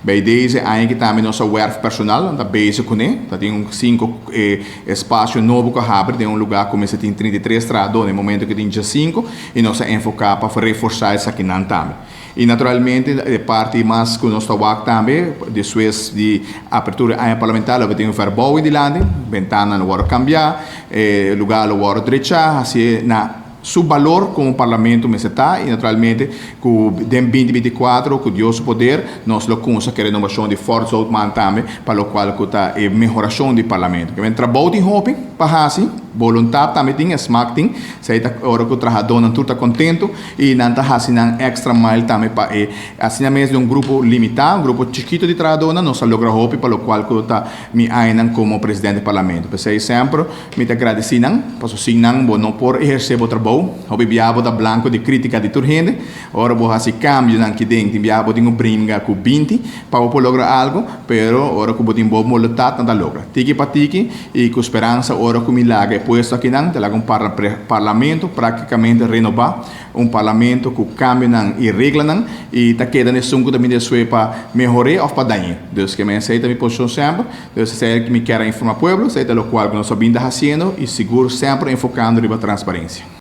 Bij deze aña aki tambe nos a werf personal, nan ta bezig kuné, ta tin un sinku espasio nobo ku a habri den un lugá ku mester tin 33 trahadó, na e momento ku tin 15, i nos a enfoká pa reforsá esakinan tambe. I naturalmente e parti mas ku nos ta wak tambe, despues di apertura di aña parlamentar lo tin un verbouwing dilanti, bentananan lo wòrdu kambiá, e lugá lo wòrdu drechá, hasié na su balor komo parlamento mester ta i naturalmente ku den 2024 ku Dios su poder nos lo kumsa ku e renovashon di Fort Zoutman tambe pa lokual ku ta e mehorashon di parlamento. Kimen trabou tin hopi pa hasi, boluntat tambe tin, e smak tin, esei ta ora ku trahadónan tur ta kontentu i nan ta hasi nan extra mile tambe pa e asina mes di un grupo limitá, un grupo chikito di trahadónan nos a logra hopi pa lokual ku ta mi añanan komo presidente di parlamento. P'esei semper Mi ta gradisí nan, pasobra sin nan bo no por ehersé bo trabou. Hopi biaha bo ta blanko di krítika di tur hende. Ora bo hasi kambionan ki den, tin biaha bo tin ku bringa ku 20 pa bo por logra algu, pero ora ku bo tin bo boluntat nan ta logra. Tiki pa tiki i ku speransa ora ku mi laga e puesto akinan ta laga un parlamento práktikamente renobá. Un parlamento ku kambionan i reglanan i ta keda n'esun ku ta bini despues pa mehor'é òf pa dañ'é. Dus ke men esei ta mi posishon semper. Dus esei mi kier a informa pueblo, esei ta lokual ku nos a bin ta hasiendo i sigur semper enfokando riba transparensia.